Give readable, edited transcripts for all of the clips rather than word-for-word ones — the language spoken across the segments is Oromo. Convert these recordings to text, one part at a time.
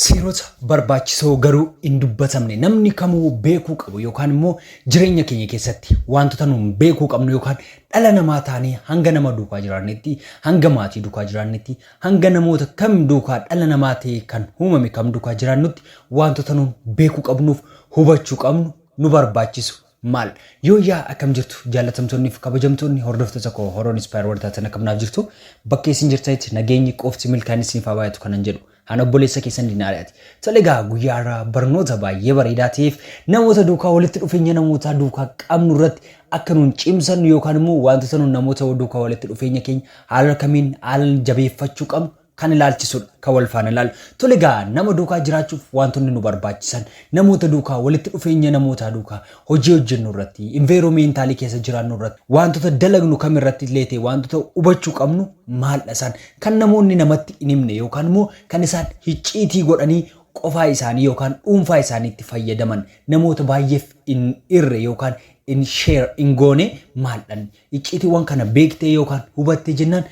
Seerota barbaachisoo garuu hin dubbatamne namni kamuu beekuu qabu yookaan immoo jireenya keenya keessatti wantoota nuun beekuu qabnu yookaan dhala namaa taanee hanga nama duukaa jiraannetti, hanga maatii duukaa jiraannetti, hanga namoota kam duukaa dhala namaa ta'e kan uumame kam duukaa jiraannutti wantoota nuun beekuu qabnuuf hubachuu qabnu nu barbaachisu maal? Yoo yaa, akkam jirtu jaallatamtoonni fi kabajamtoonni hordoftoota koo Horoon Inspire warra taatan? Akkam naaf jirtu? Bakka isin jirtanitti nageenyi qofti milkaa'inni isiniif haa baay'atu kanan jedhu ana obboleessa keessan Dinaariyaati. Tole egaa, guyyaa har'aa barnoota baay'ee bareedaa ta'eef namoota duukaa walitti dhufeenya namoota duukaa qabnu irratti akka nuun cimsannu yookaan immoo wantoota nuun namoota duukaa walitti dhufeenya keenya haala kamiin haala jabeeffachuu qabnu kan ilaalchisudha kan wal faana ilaalu. Tole egaa, nama duukaa jiraachuuf wantoonni nu barbaachisan, namoota duukaa walitti dhufeenya namoota duukaa hojii hojjennu irratti, environmental keessa jiraannu irratti, wantoota dalagnu kam irratti illee ta'e wantoota hubachuu qabnu maaldha isaan kan namoonni namatti hin himne yookaan immoo kan isaan hicciitii godhanii qofaa isaanii yookaan dhuunfaa isaaniitti fayyadaman, namoota baay'eef hin irre yookaan hin share hin goone maaldhan? Icciitiiwwan kana beektee yookaan hubattee jennaan,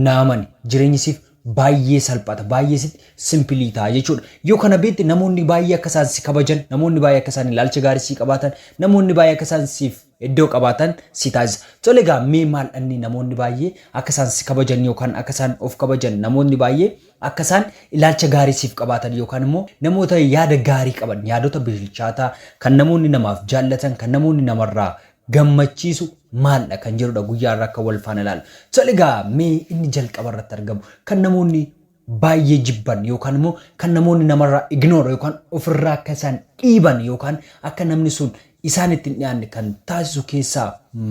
naamani, jireenyi siif baay'ee salphata, baay'ee sitti simple ta'a jechuudha. Yoo kana beekte, namoonni baay'ee akka isaan si kabajan, namoonni baay'ee akka isaan ilaalcha gaarii si qabaatan, namoonni baay'ee akka isaan siif iddoo qabaatan si taasisa. Tole egaa, mee maal dhanni namoonni baay'ee akka isaan si kabajan yookaan akka isaan of kabajan, namoonni baay'ee akka isaan ilaalcha gaarii siif qabaatan yookaan immoo namoota yaada gaarii qaban, yaadota bilchaataa kan namoonni namaaf jaallatan, kan namoonni namarraa gammachiisu maaldha kan jedhudha guyyaa irraa akka wal faana ilaalu. Tole egaa, mee inni jalqaba irratti argamu kan namoonni baay'ee jibban yookaan immoo kan namoonni namarraa ignore yookaan ofirraa akka isaan dhiiban yookaan akka namni sun isaan itti hin dhiyaanne kan taasisu keessaa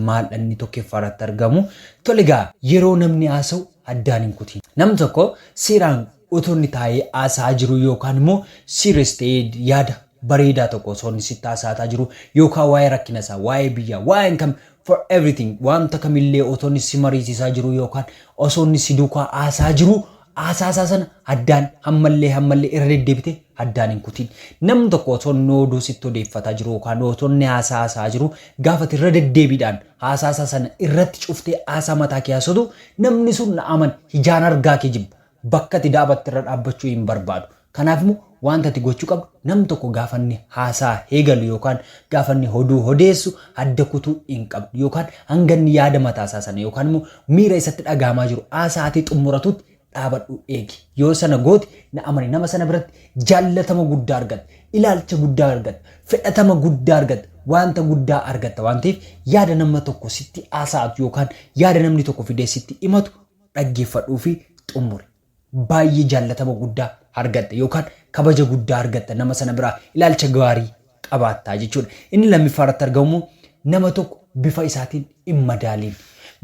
maaldha inni tokkoffaa irratti argamu? Tole egaa, yeroo namni haasa'u addaan hin kutiin. Namni tokko seeraan otoo inni taa'ee haasa'aa jiru yookaan immoo serious ta'ee yaada bareedaa tokko osoo inni sitti haasa'aa jiru yookaan waa'ee rakkina isaa, waa'ee biyyaa, waa'ee kam, for everything, wanta kamillee otoo inni si mariisisaa jiru yookaan osoo inni si duukaa haasa'aa jiru, haasaa isaa sana addaan hammallee hammallee irra deddeebite addaan hin kutin. Namni tokko osoo inni oduu sitti odeeffataa jiru yookaan osoo inni haasaa haasa'aa jiru, gaafa ati irra deddeebiidhaan haasaa isaa sana irratti cuftee haasaa mataa kee haasatu, namni sun, na aman, hijaan argaa kee jibba. Bakka ati dhaabatte irra dhaabbachuu hin barbaadu. Kanaaf immoo wanta ati gochuu qabdu, namni tokko gaafa inni haasaa eegalu yookaan gaafa inni oduu odeessu adda kutuu hin qabdu yookaan hanga inni yaada mataa isaa sana yookaan immoo miira isatti dhaga'amaa jiru haasaa ati xumuratutti dhaabadhu eegi. Yoo sana goote, na amani, nama sana biratti jaallatama guddaa argatta, ilaalcha guddaa argatta, fedhatama guddaa argatta, wanta guddaa argatta waan ta'eef, yaada nama tokko sitti haasa'atu yookaan yaada namni tokko fidee sitti himatu dhaggeeffadhuu fi xumuri. Baay'ee jaallatama guddaa argatta yookaan kabaja guddaa argatta, nama sana biraa ilaalcha gaarii qabaattaa jechuudha. Inni lammaffaa irratti argamu, nama tokko bifa isaatiin hin madaaliin.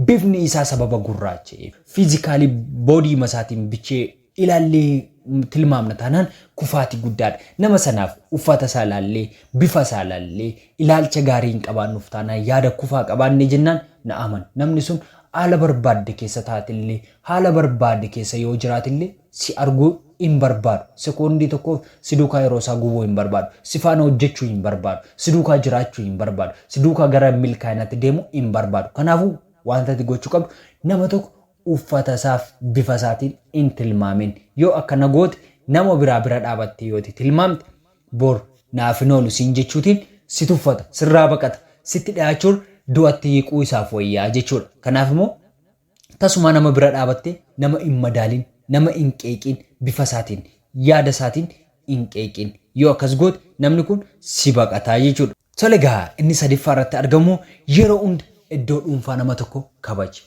Bifni isaa sababa gurraacha'eef physical body isaatiin bichee ilaallee tilmaamna taanaan kufaatii guddaadha. Nama sanaaf uffata isaa ilaallee, bifa isaa ilaallee ilaalcha gaarii hin qabaannuuf taanaan, yaada kufaa qabaannee jennaan, na aman, namni sun haala barbaadde keessa taatillee, haala barbaadde keessa yoo jiraatillee si arguu hin barbaadu. Sekoondii tokkoof si duukaa yeroo isaa gubuu hin barbaadu. Si faana hojjechuu hin barbaadu. Si duukaa jiraachuu hin barbaadu. Si duukaa gara milkaa'inaatti deemuu hin barbaadu. Kanaafuu wanta ati gochuu qabdu, nama tokko uffata isaaf bifa isaatiin hin tilmaamin. Yoo akkana goote, nama biraa bira dhaabattee yoo tilmaamte, bor naaf hin oolu siin jechuutiin si tuffata, sirraa baqata, sitti dhiyaachuun du'atti hiiquu isaaf wayyaa jechuudha. Kanaaf immoo tasuma nama bira dhaabattee nama hin madaalin, nama hin qeeqin, bifa isaatiin, yaada isaatiin hin qeeqin. Yoo akkas goote, namni kun si baqataa jechuudha. Tole egaa, inni sadaffaa irratti argamu, yeroo hunda iddoo dhuunfaa nama tokko kabaji.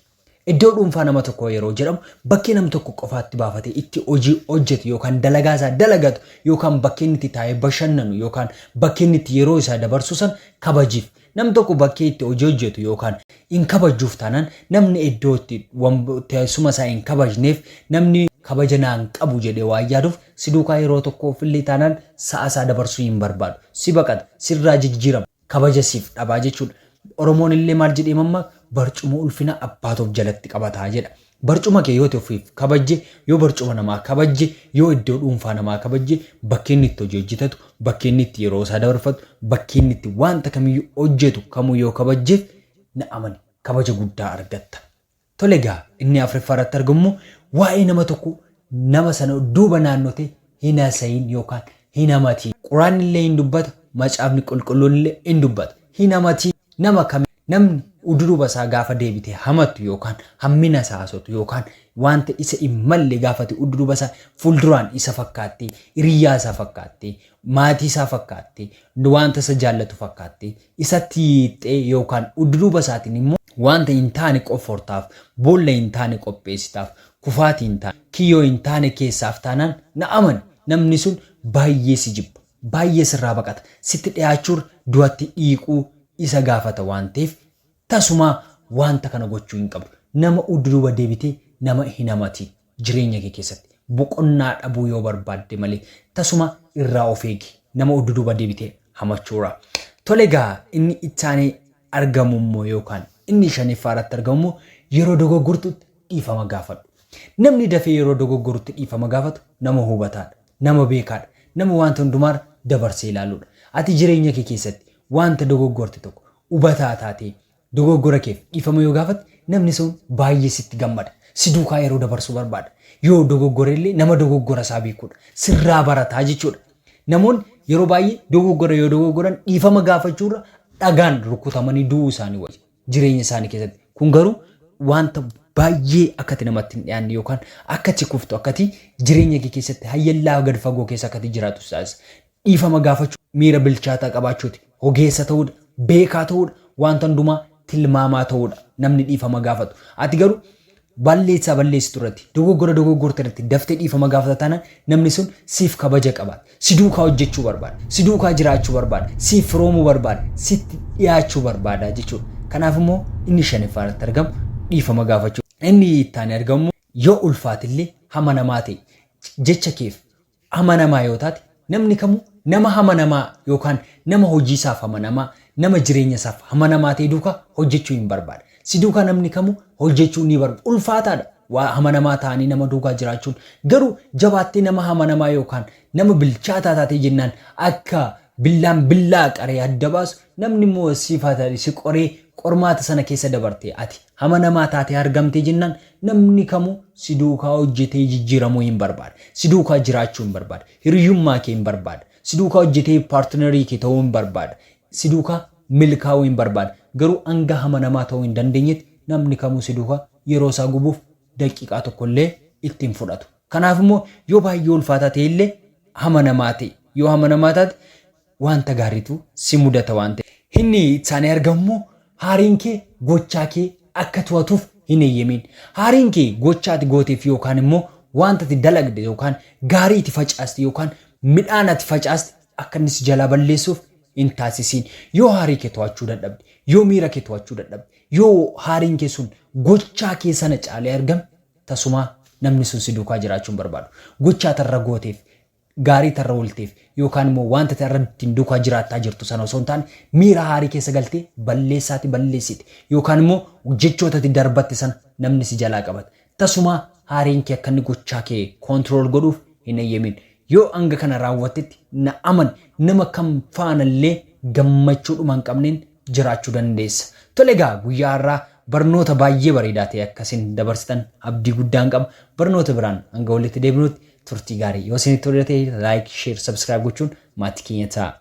Iddoo dhuunfaa nama tokkoo yeroo jedhamu, bakkee namni tokko qofaatti baafatee itti hojii hojjetu yookaan dalagaa isaa dalagatu yookaan bakkee inni itti taa'ee bashannanu yookaan bakkee inni itti yeroo isaa dabarsu san kabajiif. Namni tokko bakkee itti hojii hojjetu yookaan hin kabajuuf taanaan, namni iddoo itti teessuma isaa hin kabajneef, namni kabaja naan qabu jedhee waan yaaduuf, si duukaa yeroo tokkoof illee taanaan sa'a isaa dabarsuu hin barbaadu. Si baqata, sirraa jijjiirama, kabaja siif dhabaa jechuudha. Oromoon illee maal jedhee mammaa? "Barcuma ulfina abbaatu of jalatti qabataa" jedha. Barcuma kee yoo ofiif kabajje, yoo barcuma namaa kabajje, yoo iddoo dhuunfaa namaa kabajje, bakkee inni itti hojii hojjetatu, bakkee inni itti yeroo isaa dabarfatu, bakkee inni itti wanta kamiyyuu hojjetu kamuu yoo kabajjeef, na amani, kabaja guddaa argatta. Tole egaa, inni afuraffaa irratti argamu, waa'ee nama tokko nama sana duuba naannotee hin hasayin yookaan hin hamatiin. Quraanni illee hin dubbata, macaafni qulqulluun illee hin dubbata. Hin hamatiin nama kami namni ududuba isaa gaafa deebite hamattu yookaan hammina isaa haasoftu yookaan wanta isa hin malle gaafate ududuba isaa fuulduraan isa fakkaattee, hiriyyaa isaa fakkaattee, maatii isaa fakkaattee, wanta isa jaallatu fakkaattee isatti hiixxee yookaan ududuba isaatiin immoo wanta hin taane qoffortaaf, boolla hin taane qopheessitaaf, kufaatii hin taane, kiyyoo hin taane keessaaf taanaan na amani namni sun baay'ee si jibba, baay'ee sirraa baqata, sitti dhiyaachuurra du'atti dhiiquu isa gaafata waan ta'eef tasumaa wanta kana gochuu hin qabdu. Nama ududuba deebitee nama hin hamatiin jireenya kee keessatti boqonnaa dhabuu yoo barbaadde malee tasuma irraa of eegi nama ududuba deebitee hamachuurraa. Tole egaa inni ittaanee argamu immoo yookaan inni shanaffaa irratti argamu immoo yeroo dogoggortutti dhiifama gaafadhu. Namni dafee yeroo dogoggorutti dhiifama gaafatu nama hubataadha, nama beekaadha, nama wanta hundumaarra dabarsee ilaaluudha. Ati jireenya kee keessatti wanta dogoggorte tokko hubataa taatee dogoggora keef dhiifama yoo gaafatte namni sun baay'ee sitti gammada. Si duukaa yeroo dabarsuu barbaada. Yoo dogoggore illee nama dogoggora isaa beekuudha. Sirraa barataa jechuudha. Namoonni yeroo baay'ee dogoggora yoo dogoggoran dhiifama gaafachuurra dhagaan rukutamanii du'uu isaanii wayya jireenya isaanii keessatti. Kun garuu wanta baay'ee akkati namatti hin dhiyaanne yookaan akkati kuftu akkati jireenya kee keessatti hayyallaa gad fagoo keessa akkati jiraatu taasisa. Dhiifama gaafachuu miira bilchaataa qabaachuuti. Ogeessa ta'uudha, beekaa ta'uudha, wanta hundumaa tilmaamaa ta'uudha namni dhiifama gaafatu. Ati garuu balleessaa balleessitu irratti, dogoggora dogoggorte irratti daftee dhiifama gaafata taanaan namni sun siif kabaja qabaata. Si duukaa hojjechuu barbaada, si duukaa jiraachuu barbaada, siif firoomuu barbaada, sitti dhiyaachuu barbaada jechuudha. Kanaaf immoo inni shanaffaa irratti argamu dhiifama gaafachuu. Inni ittaanee argamu yoo ulfaatillee amanamaa ta'e jecha keef amanamaa yoo taate namni kamuu nama amanamaa yookaan nama hojii isaaf amanamaa, nama jireenya isaaf amanamaa ta'e duukaa hojjechuu hin barbaada. Si duukaa namni kamuu hojjechuu ni barbaada. Ulfaataadha waa amanamaa ta'anii nama duukaa jiraachuun. Garuu jabaattee nama amanamaa yookaan nama bilchaataa taatee jennaan akka billaan billaa qaree adda baasu namni immoo si qoree qormaata sana keessa dabarte ati amanamaa taatee argamtee jennaan namni kamuu si duukaa hojjetee jijjiiramuu hin barbaada. Si duukaa jiraachuu hin barbaada. Hiriyyummaa kee hin barbaada. Si duukaa hojjetee paartinarii kee ta'uu hin barbaada. Si duukaa milkaa'uu hin barbaada. Garuu hanga amanamaa ta'uu hin dandeenyetti namni kamuu si duukaa yeroo isaa gubuuf daqiiqaa tokkollee itti hin fudhatu. Kanaaf immoo yoo baay'ee ulfaataa ta'e illee amanamaa ta'e. Yoo amanamaa taate wanta gaariitu si mudata waan ta'eef. Inni ittaanee argamu immoo haariin kee gochaa kee akka to'atuuf hin eeyyamin. Haariin kee gochaa ati gooteef yookaan immoo wanta ati dalagde yookaan gaarii ati facaaste yookaan midhaan ati facaaste akka inni si jalaa balleessuuf hin taasisiin. Yoo haarii kee to'achuu dadhabde, yoo miira kee to'achuu dadhabde, yoo haariin kee sun gochaa kee sana caalee argame tasumaa namni sun si duukaa jiraachuu hin barbaadu. Gochaa tarra gooteef, gaarii tarra oolteef yookaan immoo wanta tarra ittiin duukaa jiraattaa jirtu sana osoo hin taane miira haarii keessa galtee balleessaati balleessite yookaan immoo jechoota ati darbatte sana namni si jalaa qabata. Tasumaa haariin kee akka inni gochaa kee control godhuuf hin eeyyamin. Yoo hanga kana raawwattetti na amani nama kam faanallee gammachuudhuma hin qabneen jiraachuu dandeessa. Tole egaa guyyaa har'aa barnoota baay'ee bareedaa ta'e akkasiin dabarsitan abdii guddaan qaba. Barnoota biraan hanga walitti deebinutti turtii gaarii. Yoo isinitti tole ta'e like, share, subscribe gochuun maatii keenya ta'a.